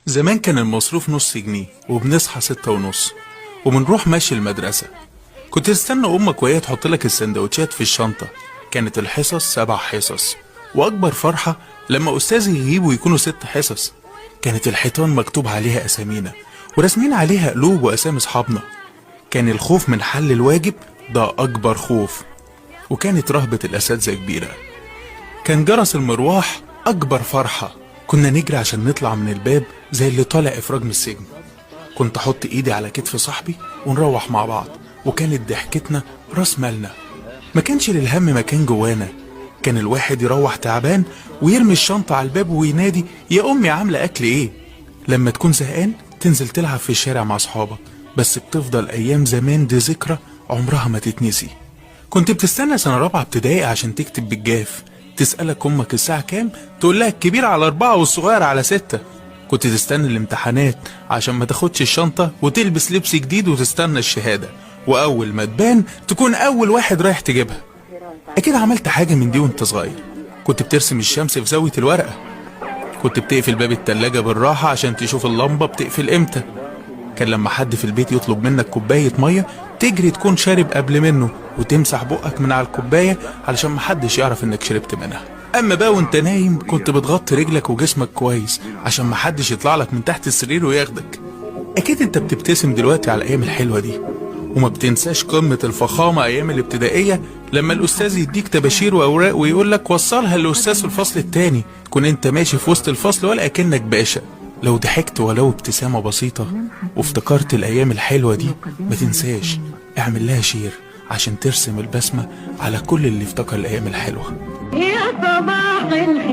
زمان كان المصروف نص جنيه، وبنصحى 6:30 وبنروح ماشي المدرسة. كنت تستنى أمك وهي تحط لك السندوتشات في الشنطة. كانت الحصص 7 حصص، وأكبر فرحة لما أستاذ يغيب ويكونوا 6 حصص. كانت الحيطان مكتوب عليها أسامينا ورسمين عليها قلوب وأسامي أصحابنا. كان الخوف من حل الواجب ده أكبر خوف، وكانت رهبة الأساتذة كبيرة. كان جرس المروح أكبر فرحة، كنا نجري عشان نطلع من الباب زي اللي طالع إفراج من السجن. كنت أحط إيدي على كتف صاحبي ونروح مع بعض، وكانت ضحكتنا راس مالنا. ما كانش للهم مكان جوانا. كان الواحد يروح تعبان ويرمي الشنطة على الباب وينادي يا أمي عاملة أكل إيه. لما تكون زهقان تنزل تلعب في الشارع مع أصحابك، بس بتفضل أيام زمان دي ذكرى عمرها ما تتنسي. كنت بتستنى سنة رابعة ابتدائي عشان تكتب بالجاف. تسألك أمك الساعة كام، تقول لها الكبير على 4 والصغير على 6. كنت تستنى الامتحانات عشان ما تاخدش الشنطة وتلبس لبس جديد وتستنى الشهادة، وأول ما تبان تكون أول واحد رايح تجيبها. أكيد عملت حاجة من دي وانت صغير. كنت بترسم الشمس في زاوية الورقة، كنت بتقفل باب التلاجة بالراحة عشان تشوف اللمبة بتقفل امتى. كان لما حد في البيت يطلب منك كوباية مية تجري تكون شارب قبل منه وتمسح بقك من على الكوباية علشان محدش يعرف انك شربت منها. اما بقى وانت نايم كنت بتغطي رجلك وجسمك كويس عشان محدش يطلع لك من تحت السرير وياخدك. اكيد انت بتبتسم دلوقتي على الايام الحلوة دي، وما بتنساش قمة الفخامة ايام الابتدائية لما الاستاذ يديك تباشير واوراق ويقول لك وصلها للاستاذ في الفصل التاني. كون انت ماشي في وسط الفصل ولا اكنك باشا. لو ضحكت ولو ابتسامة بسيطة وافتكرت الأيام الحلوة دي، ما تنساش اعمل لها share عشان ترسم البسمة على كل اللي افتكر الأيام الحلوة. يا صباح الخير.